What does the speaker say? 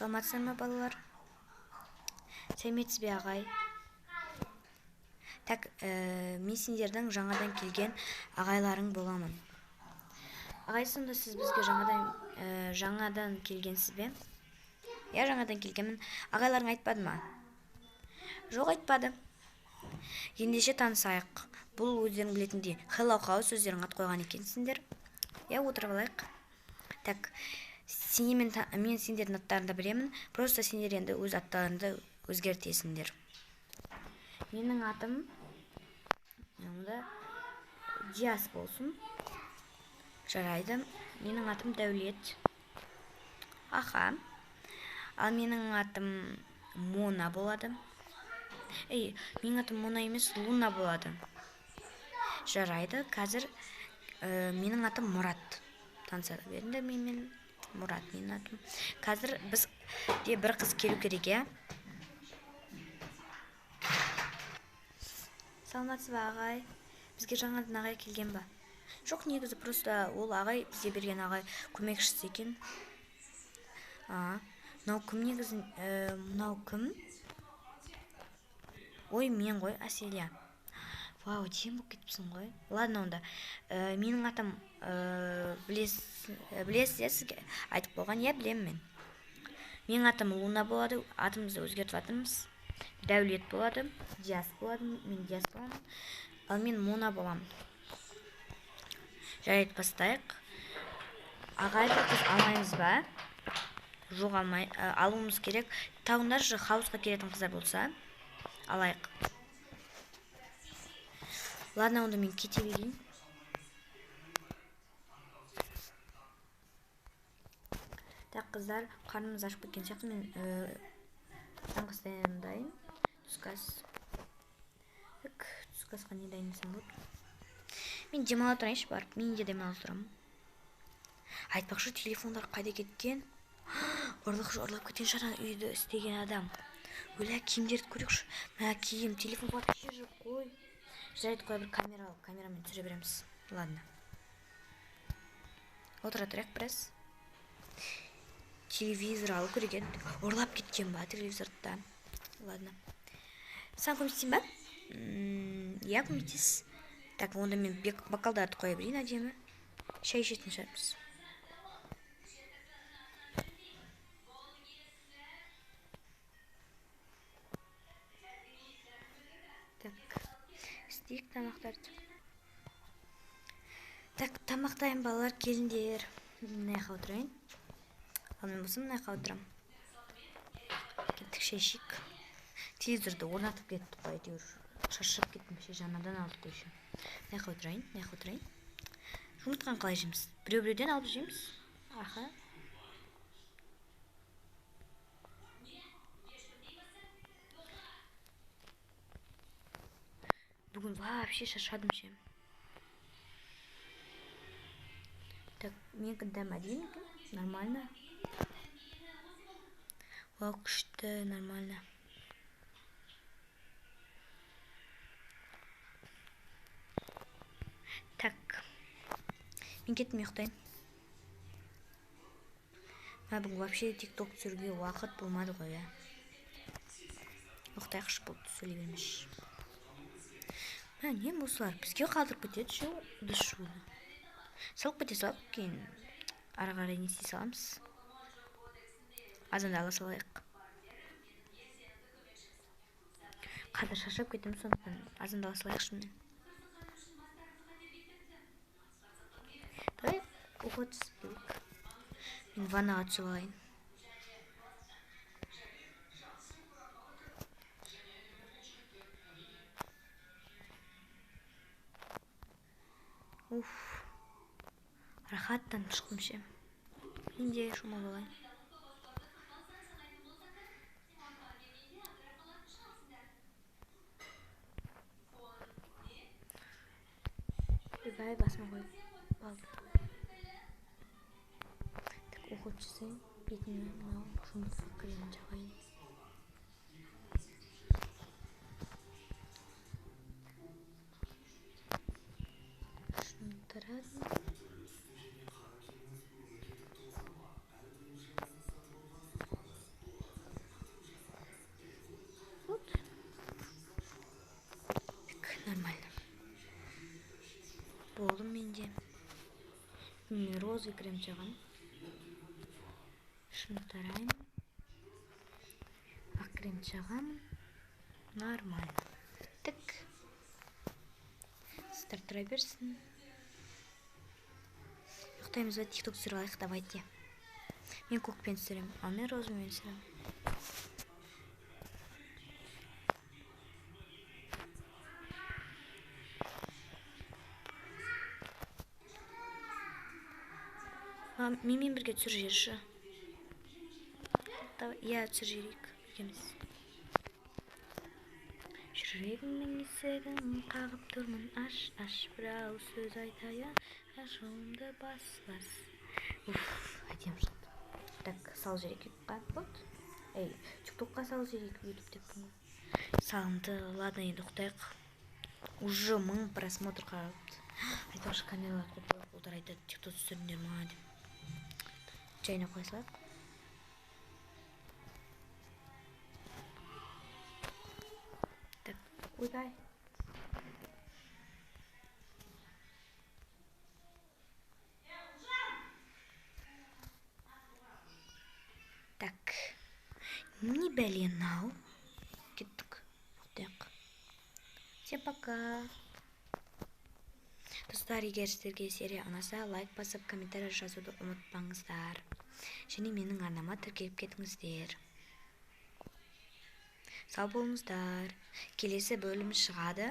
Саламатсыздар ма, балалар? Сәлеметсіз бе, ағай? Так, мен сендердің жаңадан келген ағайларың боламын. Ағай, сонда сіз бізге жаңадан келгенсіз бе? Иә, жаңадан келгенмін. Ағайларың айтпады ма? Жоқ, айтпады. Ендеше танысайық. Бұл өздерің білетіндей Hello House, өздерің ат қойған екенсіңдер. Иә, отырып алайық. Так, мен сендердің аттарыңды білемін. Просто сендер енді өз аттарыңды өзгертесіңдер. Менің атым онда Диас болсын. Жарайды. Менің атым Дәулет. Аха. Ал менің атым Мона болады. Ей, менің атым Мона емес, Луна болады. Жарайды. Қазір менің атым Мұрат. Таныса беріңдер менімен. Мұрат менің атым. Қазір бізде бір қыз келу керек, иә? Саламатсыз ба, ағай? Бізге жаңадан ағай келген ба? Жоқ, негізі просто ол ағай бізге берген ағай көмекшісі екен. Мынау кім негізі? Мынау кім? Ой, мен ғой, Әселия. Вау, әдемі болып кетіпсің ғой. Ладно онда. Менің атым, білесіз, иә, сізге айтып қойған, иә, білемін мен. Менің атым Луна болады, атымызды өзгертіп жатырмыз. Дәулет болады, Диас болады, мен Диас боламын. Ал мен Мона боламын. Жарайды, бастайық. Ағай, бір қыз алмаймыз ба? Жоқ, алуымыз керек. Тауыңдаршы, хаусқа келетін қыздар болса, алайық. Ладно, онда мен кете берейін. Так, қыздар, қарнымыз ашып кеткен сияқты. Мен таңғы ас дайындайын. Түскі ас. Так, түскі асқа не дайындасам болады? Мен демала тұрайыншы барып. Мен де демала тұрамын. Айтпақшы, телефондар қайда кеткен? Ұрлықшы ұрлап кеткен шығар ана үйді істеген адам. Өлә, киімдерді көрейікші. Мә, киім, телефон вообще жоқ қой. Жарайды, қой, бір камера алып, камерамен түсіре береміз. Ладно. Отыра тұрайық біраз. Телевизор алу керек еді. Ұрлап кеткен ба телевизорды да? Ладно. Саған көмектесейін ба? Иә, көмектес. Так, онда мен бокалдарды қоя берейін әдемі. Шай ішетін шығармыз. Так, істейік тамақтарды. Так, тамақтайын, балалар, келіңдер. Мына жаққа отырайын. Ал мен болсам мына жаққа отырамын. Кеттік, шай ішейік. Телевизорды орнатып кеттік қой, әйтеуір. Шаршап кеттім, ше, жаңадан алдық қой еще. Мына жаққа отырайын, мына жаққа отырайын. Жұмыртқаны қалай жейміз? Біреу-біреуден алып жейміз. Аха. Бүгін вообще шаршадым ше. Так, менікі дәм әдемі екен. Нормально. Вау, күшті, нормально. Так. Мен кеттім, ұйықтайын. Мә, бүгін вообще тикток түсіруге уақыт болмады ғой, ә. Ұйықтайықшы, болды, сөйлей бермеші. Мә, не осылар бізге қалдырып кетеді ше, ыдыс жууды. Салып кете салып, кейін ары қарай не істей саламыз. Азанда ала салайық. Қазір шаршап кеттім, сондықтан азанда ала салайықшы мен. Давай уход түсіп келейік. Мен ваннаға түсіп алайын. Уф. Рахаттанып шықтым ше. Мен де шомылып алайын. Ойбай, басыма қойып алдым. Так, уход жасайын. Бетіме мынау жұмыртқа кремін жағайын. Шынтырадым. Розовый крем жағамын. Шыны тараймын. Ақ крем жағамын. Нормально. Тік. Сіздер тұра берсін. Ұйықтаймыз ба? Тикток түсіріп алайық, давайте. Мен көкпен түсіремін, ал мен розовыймен түсіремін. Менімен бірге түсіріп жіберші. Давай, иә, түсіріп жіберейік екеуміз. Жүрегімнің есігін қағып тұрмын, аш, аш, бір ауыз сөз айтайын, ашуымды бас, бас. Уф, әдемі шықты. Так, салып жіберейік ютубқа. Вот. Ей, тиктокқа салып жіберейік, ютуб деппін ғой. Салынды, ладно, енді ұйықтайық. Уже 1000 просмотр қаралыпты. Айтпақшы, камераларды қойып қойып, ұлдар айтады, тикток түсіріңдер ма деп. Жайына қоя салайық. Так, ойбай. Так, не бәле мынау. Кеттік, ұйықтайық. Всем пока. Достар, егер сіздерге серия ұнаса, лайк басып, комментарий жазуды ұмытпаңыздар. Және менің арнама тіркеліп кетіңіздер. Сау болыңыздар. Келесі бөлім шығады.